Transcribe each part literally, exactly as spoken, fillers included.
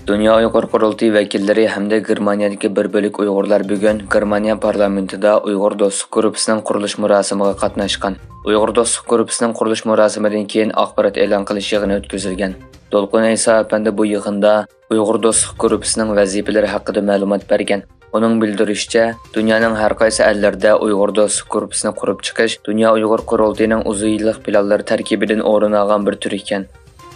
دۇنيا ئۇيغۇر قۇرۇلتىيى ۋەكىللىرى ھەمدە گېرمانىيەدىكى بىر بۆلەك ئۇيغۇرلار بۈگۈن گېرمانىيە پارلامېنتىدا ئۇيغۇر دوستلۇق گۇرۇپپىسىنىڭ قۇرۇلۇش مۇراسىمىغا قاتناشقان. ئۇيغۇر دوستلۇق گۇرۇپپىسىنىڭ قۇرۇلۇش مۇراسىمىدىن كېيىن ئاخبارات ئېلان قىلىش يىغىنى ئۆتكۈزۈلگەن. دولقۇن ئەيسا ئەپەندى بۇ يىغىندا ئۇيغۇر دوستلۇق گۇرۇپپىسىنىڭ ۋەزىپىلىرى ھەققىدە مەلۇمات بەرگەن. ئۇنىڭ بىلدۈرۈشىچە، دۇنيانىڭ ھەر قايسى ئەللىرىدە ئۇيغۇر دوستلۇق گۇرۇپپىسىنى قۇرۇپ چىقىش دۇنيا ئۇيغۇر قۇرۇلتىيىنىڭ ئۇزۇن يىللىق پىلانلىرى تەركىبىدىن ئورۇن ئالغان بىر تۈر ئىكەن.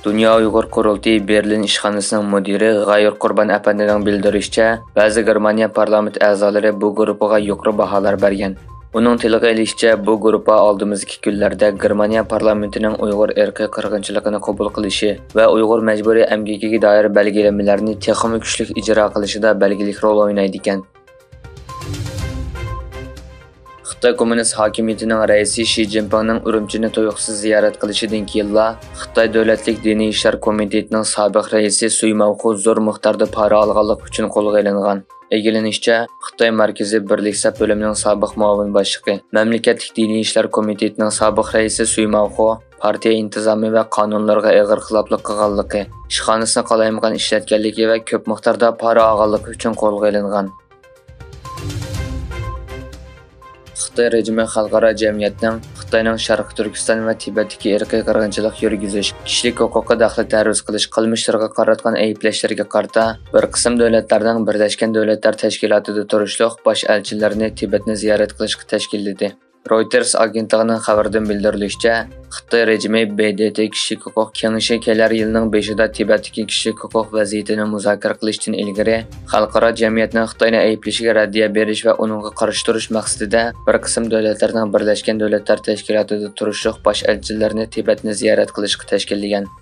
دۇنيا ئۇيغۇر قۇرۇلتىيى بېرلىن ئىشخانىسىنىڭ مۇدىرى غايۇر قۇربان ئەپەندىنىڭ بىلدۈرۈشىچە، بەزى گېرمانىيە پارلامېنت ئەزالىرى بۇ گۇرۇپپىغا يۇقىرى باھالار بەرگەن. ئۇنىڭ تىلغا ئېلىشىچە، بۇ گۇرۇپپا ئالدىمىزدىكى كۈنلەردە گېرمانىيە پارلامېنتىنىڭ ئۇيغۇر ئىرقىي قىرغىنچىلىقىنى قوبۇل قىلىشى ۋە ئۇيغۇر مەجبۇرىي ئەمگىكىگە دائىر بەلگىلىمىلەرنى تېخىمۇ كۈچلۈك ئىجرا قىلىشىدا بەلگىلىك رول ئوينايدىكەن. خىتاي كوممۇنىست ھاكىمىيىتىنىڭ رەئىسى شى جىنپىڭنىڭ ئۈرۈمچىنى تۇيۇقسىز زىيارەت قىلىشىدىن كېيىنلا، خىتاي دۆلەتلىك دىنىي ئىشلار كومىتېتىنىڭ سابىق رەئىسى سۈي ماۋخۇ زور مىقداردا پارا ئالغانلىقى ئۈچۈن قولغا ئېلىنغان. ئىگىلىنىشىچە، خىتاي مەركىزىي بىرلىك سەپ بۆلۈمىنىڭ سابىق مۇئاۋىن باشلىقى، مەملىكەتلىك دىنىي ئىشلار كومىتېتىنىڭ سابىق رەئىسى سۈي ماۋخۇ پارتىيە ئىنتىزامى ۋە قانۇنلىرىغا ئېغىر خىلاپلىق قىلغانلىقى، ئىشخانىسىنى قالايمىقان ئىشلەتكەنلىكى ۋە كۆپ مىقداردا پارا ئالغانلىقى ئۈچۈن قولغا ئېلىنغان. خىتاي رېجىمى خەلقئارا جەمئىيەتنىڭ خىتاينىڭ شەرقىي تۈركىستان ۋە تىبەتتىكى ئىرقىي قىرغىنچىلىق يۈرگۈزۈش، كىشىلىك ھوقۇققا دەخلى تەرۇز قىلىش قىلمىشلىرىغا قاراتقان ئەيىبلەشلىرىگە قارىتا بىر قىسىم دۆلەتلەرنىڭ بىرلەشكەن دۆلەتلەر تەشكىلاتىدا تۇرۇشلۇق باش ئەلچىلىرىنى تىبەتنى زىيارەت قىلىشقا تەشكىللىدى. رويتېرس ئاگېنتلىقىنىڭ خەۋىرىدىن بىلدۈرۈلۈشىچە، خىتاي رېجىمى ب د ت كىشىلىك ھوقۇق كېڭىشى كېلەر يىلنىڭ بېشىدا تىبەتتىكى كىشىلىك ھوقۇق ۋەزىيىتىنى مۇزاكىرە قىلىشتىن ئىلگىرى، خەلقئارا جەمئىيەتنىڭ خىتاينى ئەيىبلىشىگە رەددىيە بېرىش ۋە ئۇنىڭغا قارشى تۇرۇش مەقسىتىدە، بىر قىسىم دۆلەتلەرنىڭ بىرلەشكەن دۆلەتلەر تەشكىلاتىدا تۇرۇشلۇق باش ئەلچىلىرىنى تىبەتنى زىيارەت قىلىشقا تەشكىللىگەن.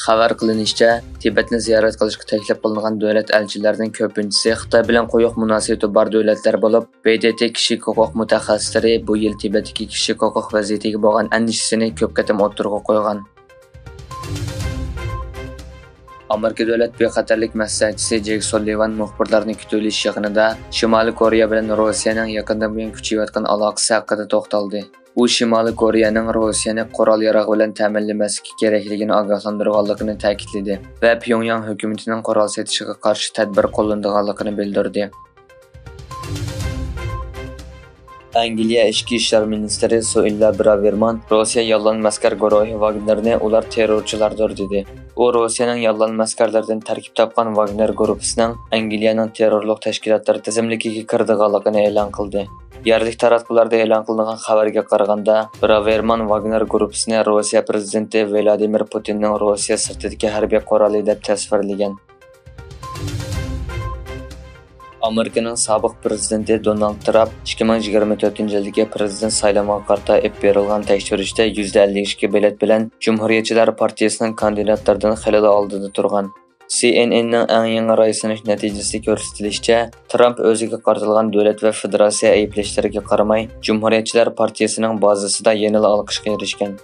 خەۋەر قىلىنىشىچە، تىبەتنى زىيارەت قىلىشقا تەكلىپ قىلىنغان دۆلەت ئەلچىلىرىنىڭ كۆپىنچىسى خىتاي بىلەن قويۇق مۇناسىۋىتى بار دۆلەتلەر بولۇپ، ب د ت كىشىلىك ھوقۇق مۇتەخەسسىسلىرى بۇ يىل تىبەتتىكى كىشىلىك ھوقۇق ۋەزىيىتىگە بولغان ئەندىشىسىنى كۆپ قېتىم ئوتتۇرىغا قويغان. ئامېرىكا دۆلەت بىخەتەرلىك مەسلىھەتچىسى جېك سۇللىۋان مۇخبىرلارنى كۈتۈۋېلىش يىغىنىدا شىمالىي كورېيە بىلەن روسىيەنىڭ يېقىندىن بۇيان كۈچىيىۋاتقان ئالاقىسى ھەققىدە توختالدى. ئۇ شىمالىي كورېيەنىڭ روسىيەنى قورال-ياراغ بىلەن تەمىنلىمەسلىكى كېرەكلىكىنى ئاگاھلاندۇرغانلىقىنى تەكىتلىدى ۋە پيۇڭياڭ ھۆكۈمىتىنىڭ قورال سېتىشىغا قارشى تەدبىر قوللىنىدىغانلىقىنى بىلدۈردى. ئەنگلىيە ئىچكى ئىشلار مىنىستىرى سۇئىللا براۋېرمان روسىيە ياللانما ئەسكەر گۇرۇھى ۋاگنېرنى ئۇلار تېررورچىلاردۇر دېدى. ئۇ روسىيەنىڭ ياللانما ئەسكەرلىرىدىن تەركىب تاپقان ۋاگنېر گۇرۇپپىسىنىڭ ئەنگلىيەنىڭ تېررورلۇق تەشكىلاتلىرى تىزىملىكىگە كىرىدىغانلىقىنى ئېلان قىلدى. يەرلىك تاراتقۇلاردا ئېلان قىلىنغان خەۋەرگە قارىغاندا، براۋېرمان ۋاگنېر گۇرۇپپىسىنى روسىيە پىرېزىدېنتى ۋلادىمىر پۇتىننىڭ روسىيە سىرتىدىكى ھەربىي قورالى دەپ تەسۋىرلىگەن. ئامېرىكىنىڭ سابىق پىرېزىدېنتى دونالد ترامپ ئىككى مىڭ يىگىرمە تۆتىنچى يىلدىكى پىرېزىدېنت سايلىمىغا قارىتا ئېلىپ بېرىلغان تەكشۈرۈشتە يۈزدە ئەللىك ئىككى بېلەت بىلەن جۇمھۇرىيەتچىلەر پارتىيىسىنىڭ كاندىداتلىرىدىن خېلىلا ئالدىدا تۇرغان. سى ئېن ئېننىڭ ئەڭ يېڭى راي ساناش نەتىجىسىدە كۆرسىتىلىشىچە، ترامپ ئۆزىگە قارىتىلغان دۆلەت ۋە فېدېراتسىيە ئەيىبلەشلىرىگە قارىماي، جۇمھۇرىيەتچىلەر پارتىيىسىنىڭ بازىسىدا يەنىلا ئالقىشقا ئېرىشكەن.